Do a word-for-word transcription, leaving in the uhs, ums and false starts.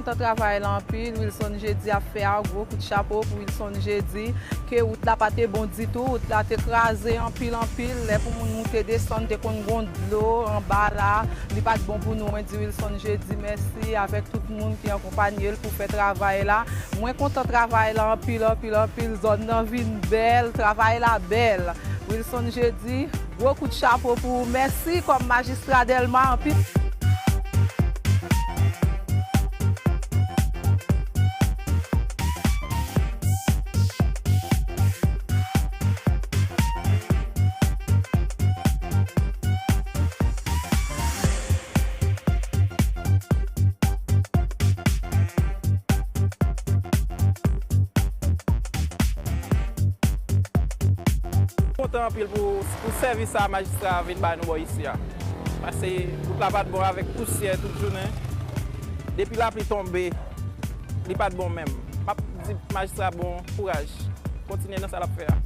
Kontan travay la anpil. Wilson Jeudi ap fè a, gwo kout chapo pou Wilson Jeudi. Ke wout la pa te bon ditou, wout la te kraze anpil, anpil. Lè pou moun moute desann, te konn gon dlo anba la. Li pa t bon pou nou. Mwen di Wilson Jeudi mèsi avèk tout moun ki akonpanye l pou fè travay la. Mwen kontan travay la anpil, anpil, anpil. Zòn nan vin bèl, travay la bèl. Wilson Jeudi, gwo kout chapo pou ou. Mèsi kòm majistra Dèlma anpil. Kontan anpil pou, pou sèvis sa majistra a vin ba nou bò isi a. Paske wout la pa t bon avèk pousyè tout jounen. Depi lapli tonbe, li pa t bon menm. M ap di majistra bon kouraj. Kontinye nan sa l ap fè a.